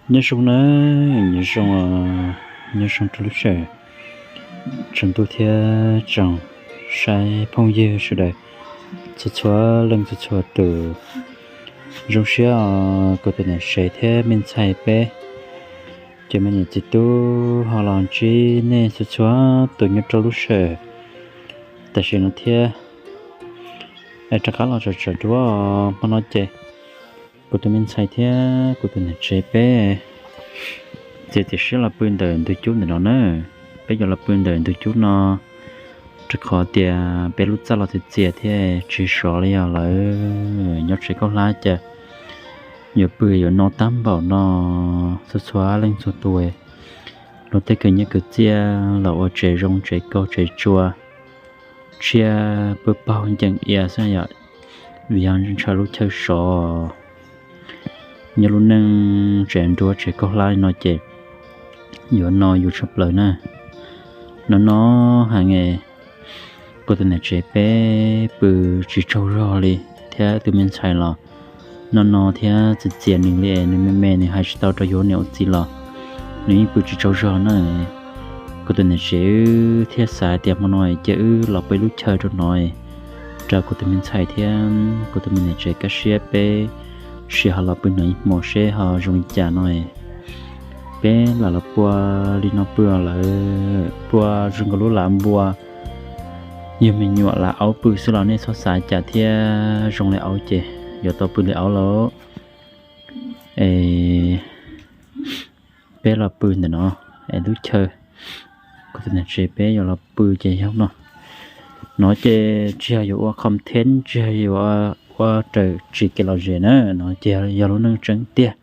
Nyob zoo na, nyob zoo, nyob zoo rau lub sij hawm tsaus ntuj thiab tsoom saib phooj ywg sawv daws txhua txhua leej txhua txhua tus. Zoo siab os, kuv tus niam tsev thiab me ntxhais peb cov me niam txiv tub ho los ntsib nej txhua txhua tus nyob rau lub sij hawm tam sim no thiab. Rov qab los tsom tsom duab hmo no ces kuv tus me ntxhais thiab kuv tus niam tsev peb txiav txim siab los pw ntawm ntug cub ntawm no na. Peb yuav los pw ntawm ntug cub no rau qhov tias peb lub txaj los txias txias thiab tsis sov li os lawm. Nyob tsev khaub hlab cas yuav pw yuav no tag npaum no. Txhua txhua leej txhua tus, luag tej khwv nyiaj khwv txiaj los ua tsev zoo tsev kaug tsev tsua, tshiab pw paug ncees ia xwb yom, vim yog ntshaw lub chaw sov. Nyob lub neej tsev nruab tsev khaub hlab li no ces yuav no yus tshaj plaws na. No no heev, kuv tus niam tsev peb pw tsis tsaug zog li, thiab tus me ntxhais los no no thiab txias txias nws li, nws me me nws hais tsis tau rau yus niam ua txiv los nws yeej pw tsis tsaug zog na. Kuv tus niam tsev wb thiaj xav tias hmo no cia wb los pw ib lub chaw rau no, rau kuv tus me ntxhais thiab kuv tus me niam tsev kaj siab peb sim ho los pw no ib hmos seb ho zoo li cas no. Peb lam los pua li no pw lawm, pua zoo nkaus lub lav npua, yog me nyuam lav aub pw xwb los nej txhob xav cas thiab, zoo li aub ces yuav tau pw li aub lauj. Es peb los pw ntawm no, es lub chaw kuv tus niam tsev peb yuav los pw ces yog no. No ces tsis yog yuav ua content, tsis yog yuav ua raws tsis kev lom zem na, no ces yog lub neej tseeb tiag,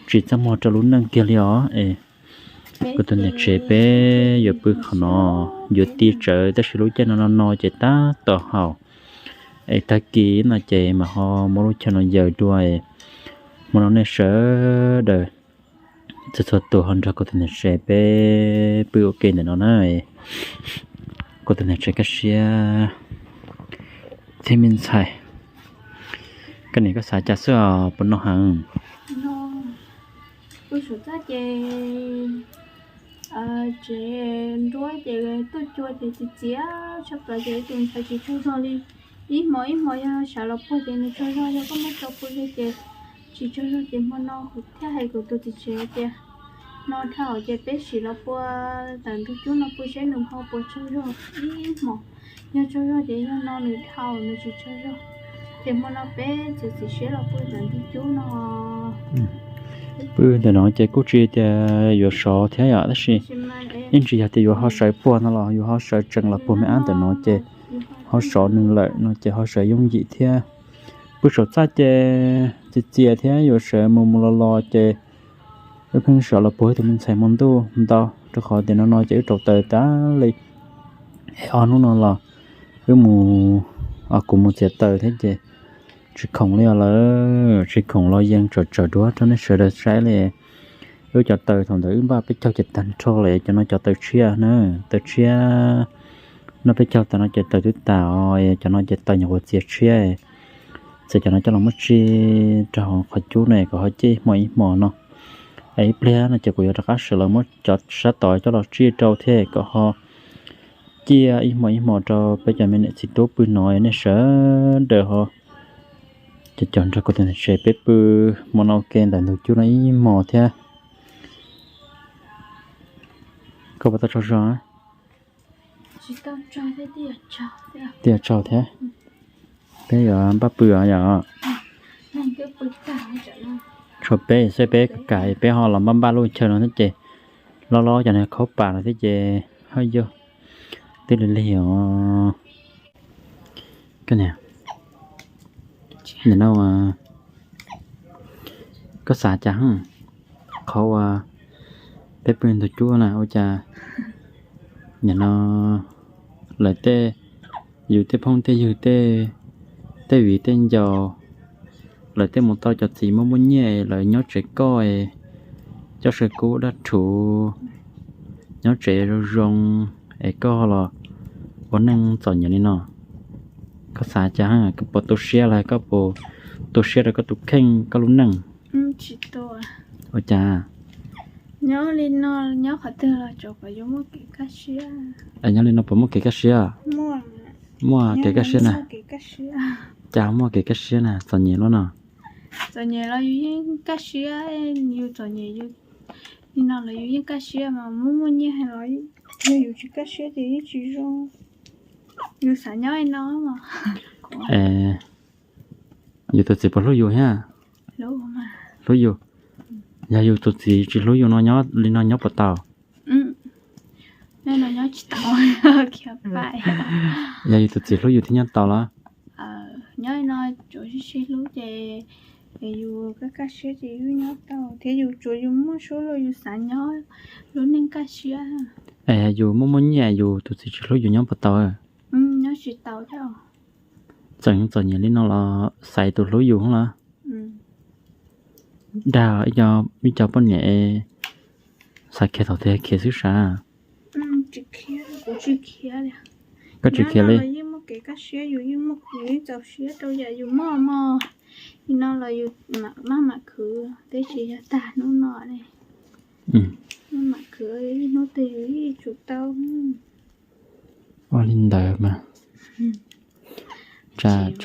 tsis txaj muag rau lub neej kiag li os. Es kuv tus niam tsev peb yuav pw qhov no, yuav ti tsawv tab sis lub caij no no no ces tab tom haum. Es tag kis no ces mam ho muab lub chaw no yaws dua. Hmo no nej sawv daws txhua txhua tus ho nrog kuv tus niam tsev peb pw ua ke ntawm no na. Kuv tus niam tsev kaj siab thiab me ntxhais, koj niam koj xav cas xwb os puas no heev? Pw saum txaj ces tsev nruab ces tuaj cua ces txias txias tshaj plaws ces tus ntxhais tsis tsaug zog li. Ib hmo ib hmo yog sawv los puag ces nws tsaug zog, yog koj muab tso pw li ces tsis tsaug zog ces hmo no kuv thiaj hais kuv tus txiv tsev tias no dhau ces peb sim los pua ntawm ntug cub no pw seb nws ho puas tsaug zog ib hmos. Yog tsaug zog ces yog no nws dhau nws tsis tsaug zog. Ces hmo no peb txiav txim siab los pw ntawm ntug cub no. Pw ntawm no ces kuj tsis tias yuav sov thiab yom, tab sis yeej tsis yog tias yuav ho sawv puag no los yuav ho sawv tsees los puag me ab ntawm no ces ho sov nws lawm no ces ho sawv yooj yim thiab. Pw saum txaj ces txias txias thiab yuav sawv mus mus los los ces wb pheej sawv los puag tus me ntxhais hmo ntuj ntau, rau qhov tias no no ces wb rauv taws tas li. Es ob hnub no los wb mus, kuv mus txiav taws thiab ces tsis khoom li os lawm, tsis khoom los yeej tsam tsawm duab rau nej sawv daws saib li. Wb cov taws thaum ntawd wb npaj peb caug ces tag nrho lawm, cov no cov taws tshiab na, taws tshiab. Noj peb caug tas no ces taws twb tas os, cov no ces taws nyuam qhuav txias tshiab. Txiav cov no coj los muab tsij rau hauv qhov cub ne kom ho ciaj ib hmo ib hmo no. Es ib pliag no ces kuv yuav rov qab sawv los muab cov sab tod coj los tsij rau thiab kom ho ciaj ib hmo ib hmo rau peb cov me niam txiv tub pw no, nej sawv daws ho cov cov nrog kuv tus niam tsev peb pw hmo no ua ke ntawm ntug cub no ib hmos thiab. Koj puas tau tsaug zog? Tij tsaug thiab. Peb yuav npaj pw os yom. Tshuav peb xwb, peb kam peb ho los npaj npaj lub chaw no thiab ces loj loj cov niag khaub pam no thiab ces haj yog twb lig lig os. Koj niam, nim no koj xav cas, qhov uas peb pw ntug cub na ua cas nim no lawv tej, yus tej phooj tej ywg, tej viv tej ncaus, lawv tej mus tau cov txiv muaj muaj nyiaj, lawv nyob tsev koj, coj saw kub daj rhuv, nyob tsev zoo zoo, es koj los ua neej txom nyem li no, koj xav cas, koj puas tu siab los koj puas tu siab rau koj tus kheej koj lub neej? Ua cas? Nyob li no, nyob qhov twg los tsuas kom yus muaj kev kaj siab. Nyob li no puas muaj kev kaj siab? Muaj kev kaj siab na. Cas muaj kev kaj siab na, txom nyem luaj no? Txom nyem los yus yeej kaj siab, yus txom nyem yus li no los yus yeej kaj siab mas, muaj muaj nyiaj los yog yus tsis kaj siab ces yeej tsis zoo. Yus xav nyob li no mas. Yus tus txiv puas hlub yus thiab? Hlub yus. Yog yus tus txiv tsis hlub yus no nyob li no nyob puas tau? Yog yus tus txiv hlub yus thiaj nyob tau los? Nyob li no tsuas sib sib hlub ces yus kaj kaj siab ces yus nyob tau thiab, yus tsuas yus muaj suab luag yus xav nyob lub neej kaj siab. Es yus muaj muaj nyiaj yus tus txiv tsis hlub yus nyob puas tau? Nyob tsis tau thiab. Txawm txom nyem li no los xaiv tus hlub yus los? Dag ib co poj niam es xav khiav thaum twg khiav xwb sav. Kuv tsis khiav li. Koj tsis khiav li? Yeej muaj kev kaj siab, yus yeej muaj, yus yeej txaus siab rau yam yus muaj mog. Li no los yus maj mam khwv, tab sis yog tag hnub no ne, maj mam khwv, ib hnub twg yus yeej tsum tau. Ua li ntawd mas. Tsam ib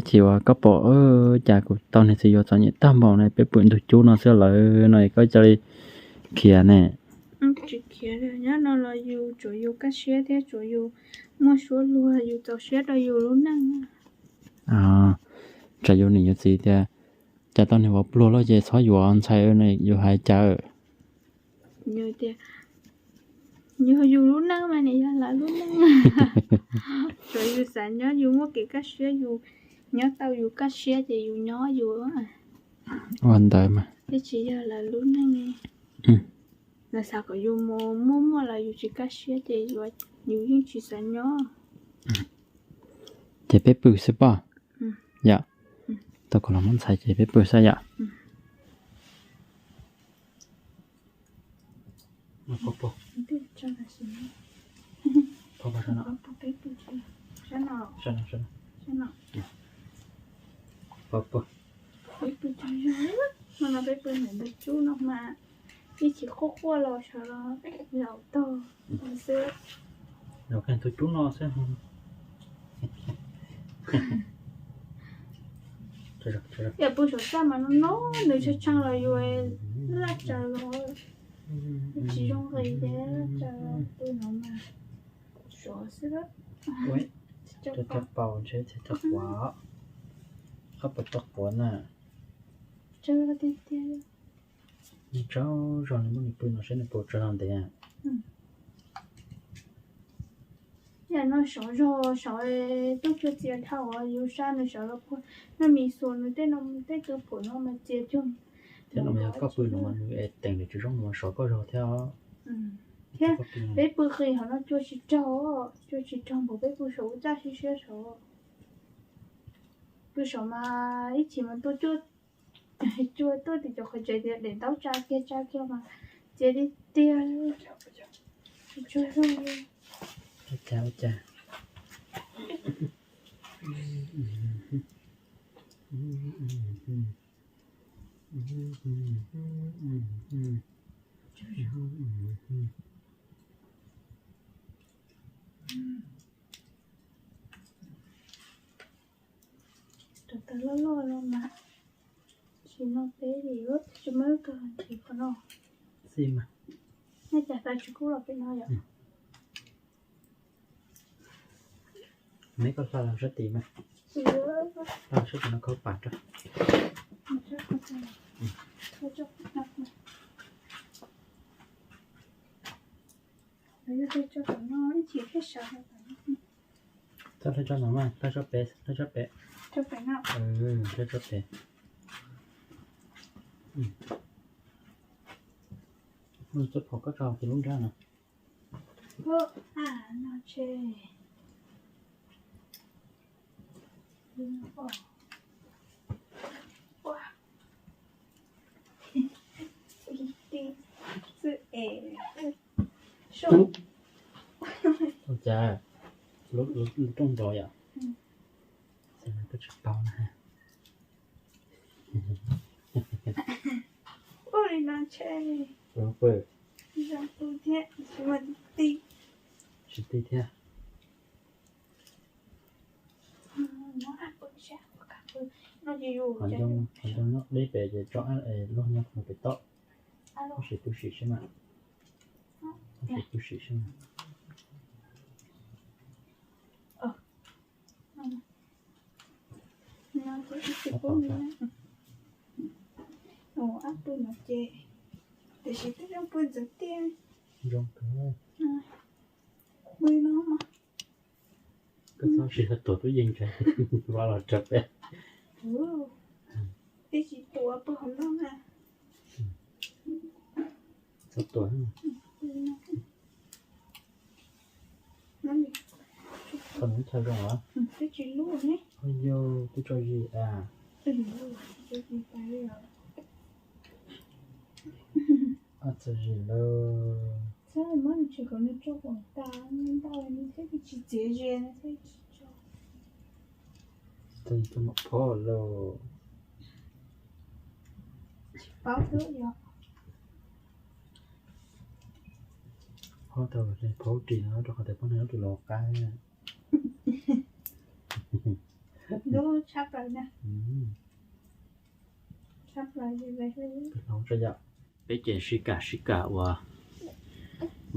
chim uas koj pom cas kuv tau niag txiv yuav txom nyem tag npaum na, peb pw ntug cub no xwb lawm no koj cia li khiav ne. Tsis khiav li, nyob no los yus tsuas yus kaj siab thiab tsuas yus muaj suab luag, yus txaus siab rau yus lub neej. Tsam yus niam yus txiv tias, cas tau niag vauv pluag loj ces txhob yuav ntxhais, yus hais cas? Yus tias, yog yus lub neej mas nws yog lawv lub neej. Tsuas yus xav nyob yus muaj kev kaj siab, yus nyob tau yus kaj siab ces yus nyob yus. Ua ntawd mas. Twb tsis yog lawv lub neej. Lawv xav kom yus mus muaj muaj los yus tsis kaj siab ces yus yeej tsis xav nyob. Ces peb pw xwb pob. Yom, tau kom los muab ntxhais ces peb pw xwb yom. Peb pw ntawm ntug cub no mas ib chim quaj quaj los sawv los zaum tog xwb. Zaum kiag ntug cub no xwb. Yam pw saum txaj mas no no nws tshee tshee los yus laj tsaws los tsis zoo nqis ces laj tsaws los pw no mas sov xwb. Tsis tau paus ntshe tsis tau quav, qab puas tau quav na. Tsawg tiag tiag. Nws tsaug zog, nws muab nws pw no saib nws puas tsaug zog ntev. Yam no sov zog, sov tub cuag txias dhau, yus sab nws sov los puag noj mis xuas nws tej no tej tw phuam no mas txias cuag. Thiab no mas yog koj pw no mas nws es teem nws tsis zoo no mas sov koj zog thiab. Thiab peb pw qis hauv no cua tsis raug, cua tsis raug npaum peb pw saum lub txaj siab siab saud. Pw saum mas ib chim mas tuaj cuaj, cua tuaj tim cov qhov tsev tias daim ntaub tsa kiag tsa kiag mas txias tiag tiag. Tsuag zog li. Ua cas, ua cas. Rau tau loj loj no mas, sim no peb li tsis muaj lub kawg nrhiav qhov no. Xij mas. Nej cas tau tsis kub los pem no yom? Neb koj hla los sab tid mas. Hla los sab tid no koj pam rau. Txhob hlab tso no mas, hlab tso pem, hlab tso pem. Hlab tso pem. Txoj phom koj tso hauv lub nrab no. Ua cas lub rooj nrov yom? Xyov koj tsis paub na. Tsis pw thiab. Qhov ncoo nyob deb pem ces tso luag nyob mus pem toj. Tab sis pw sim seb mas, tab sis pw sim seb mas. Tiam sis twb zoo pw ntxeev tiag. Zoo kawg. Pw no mas. Koj txhob sim tuag tub yeej ntshai, vaj los rau peb. Twb tsis tuav pw hauv no na. Txhob tuav. Koj nws chaw zoo os. Twb tsis lub ne. Yog twb tso zis a. Tso zis lawm. Txhob muab nws tsev kom nws tso kom tas, nws ntau nws thiaj tsis txiav zis, nws thiaj tsis tso. Txhob mus phob lawm. Tsis paub xwb yog. Phob tau, phob ris no rau qhov tias poj niam lub ris los qab. Lub tshab plaws na. Tshab plaws. Peb ces sib kam sib kam uas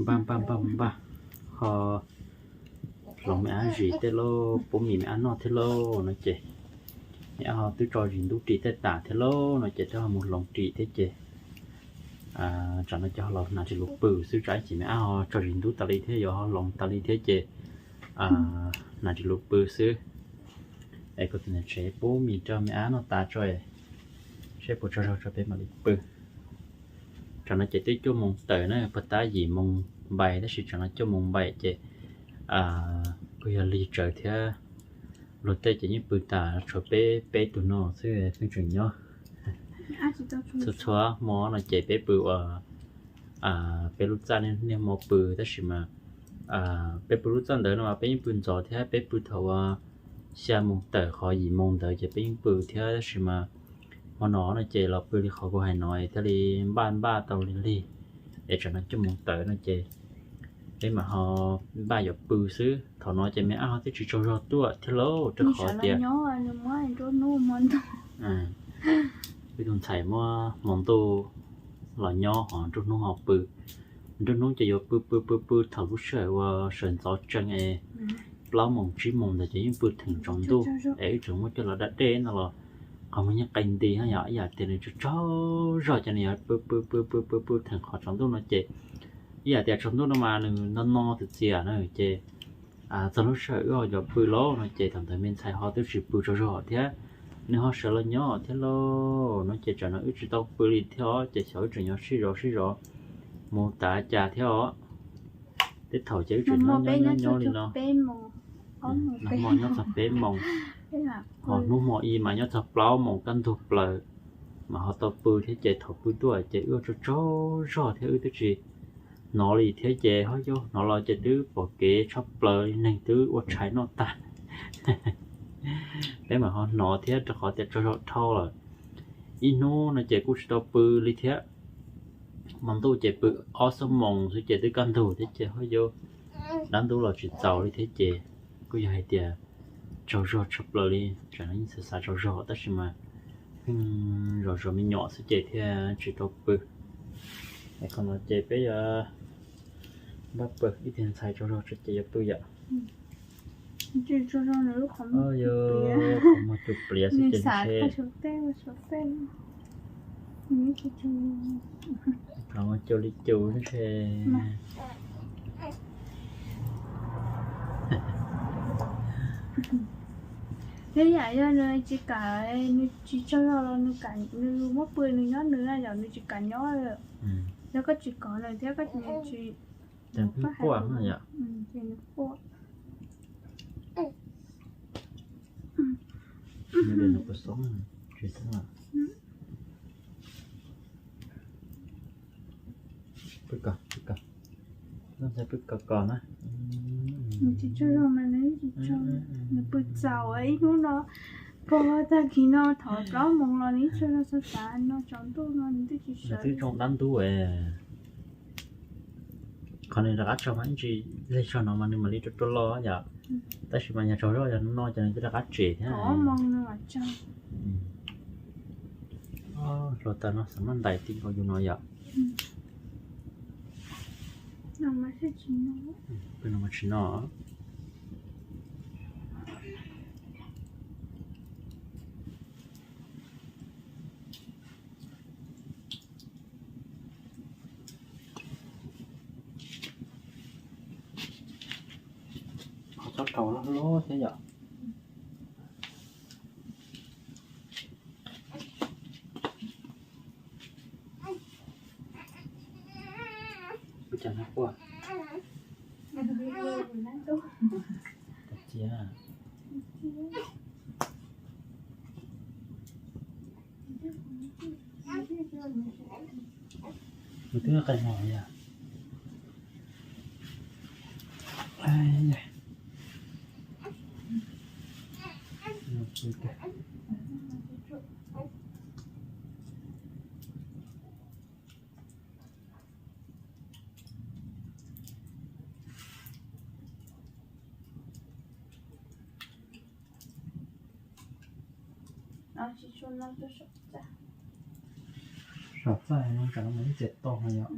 npaj npaj npaj npaj ho hloov me ab zis tej lauj, pub mis me ab noj thiab lauj no ces me ab ho twb tso zis ntub ris tej tas thiab lauj no ces twb ho mus hloov ris thiab ces tsam no ces ho los hnav ris lus pw xwb, tsam ib chim me ab ho tso zis ntub tas li thiab yuav ho hloov tas li thiab ces hnav ris lus pw xwb. Es kuv tus niam tsev pub mis rau me ab noj tas tso, seb puas tsaug zog tso peb mam li pw. Tsam no ces twb cuaj moos tawm na, puag ta yim moos npaim tab sis tsam no cuaj moos npaim ces kuj yog lig tsawv thiab. Luag tej ces yeej pw tas tshuav peb peb tug no xwb pheej tseem nyob. Txhua txhua hmo no ces peb pw uas peb lub txaj niaj hmo pw tab sis mas peb pw lub txaj ntawd no mas peb yeej pw ntxov thiab, peb pw thaum uas xya moos tawm qhov yim moos ntawd ces peb yeej pw thiab tab sis mas hmo no no ces los pw li qhov kuv hais no thiaj li npaj npaj tau lig lig. Es tsam no cuaj moos tawm no ces peb mam ho npaj yuav pw xwb. Thaum no ces me ab ho twb tsis tsaug zog tuaj thiab lauj, rau qhov tias peb tus ntxhais muab hmo ntuj los nyob ho nruab hnub ho pw. Nruab hnub ces yuav pw pw pw pw thaum lub sij hawm uas sawv ntxov tsees es plaub moos tsib moos ntawd ces yeej pw theem tsaus ntuj es wb tseem muab coj los da dej no los qhov muag yeej qe nti no yom. Ib yam tias nws tsaug tsaug zog ces nws yuav pw pw pw pw pw pw theem qhov tsaus ntuj no ces ib yam tias tsaus ntuj no mas nws no no txias txias na ces txog lub sij hawm wb ho yuav pw lauj no ces thaum ntawd me ntxhais ho twb tsis pw tsaug zog thiab, nws ho sawv los nyob thiab lauj no ces tsam no wb tsis tau pw li thiab os ces xyov wb tseem nyob sib zov sib zov mus tas cas thiab os. Tej thaum ces wb tseem nyob nyob nyob li no, nag hmo nyob txog peb moos, ho hnub hmo ib mas nyob txog plaub moos kaj ntug plaws mas ho tau pw thiab ces thaum pw tuaj ces wb ua tsaug tsaug zog thiab wb twb tsis hnov li thiab ces ho yog hnov los ces twb pom kev tshaj plaws li, neeg twb ua tshais noj tag. Peb mam ho hnov thiab rau qhov tias tsaug zog dhau lawm. Ib hnub no ces kuj tsis tau pw li thiab. Hmo ntuj ces pw ob xuab moos xwb ces twb kaj ntug thiab ces ho yog dab ntub los tsis txaus li thiab ces kuj yog hais tias tsaug zog tshaj plaws li, tsam no yeej xav xav tsaug zog tab sis mas pheej zov zov me nyuam xwb ces thiaj tsis tau pw. Es qhov no ces peb yuav npaj pw ib tug ntxhais tsaug zog tso ces yuav pw yom. Qhov muag cus pliav xwb ces ntshe, qhov muag cus li cus ntshe. Ib yam yog nws tsis kam, nws tsis tsaug zog los nws muab pw nws nyob nws na yom, nws tsis kam nyob. Yog koj tsis kov nws thiab koj tsis, ces nws quaj. Pw kom, pw kom, pw kom na. Nws tsis tsaug zog mas nws tsis tsaug, nws pw txaus ib hnub no, Pog tag kis no thaum plaub moos los nws tseem xav xav no tsaus ntuj no nws twb tsis sawv. Nws twb tsoo dab ntub es. Qhov nws rov qab tsaug mas ib ntsis lig tsaug no mas nws mam li rau rau los yom. Tab sis mas yog tsaug zog yog no ces nws twb rov qab tsem thiab. Hluav taws no xav maj ntais ti nkaus yus no yom. Peb no mas tsis no. Qhov tsob rau loj loj thiab yom. Ua cas no quaj? Cia. Nws twb qe hmo yog. Saum txaj no tsam no mas ib txhia to no yom.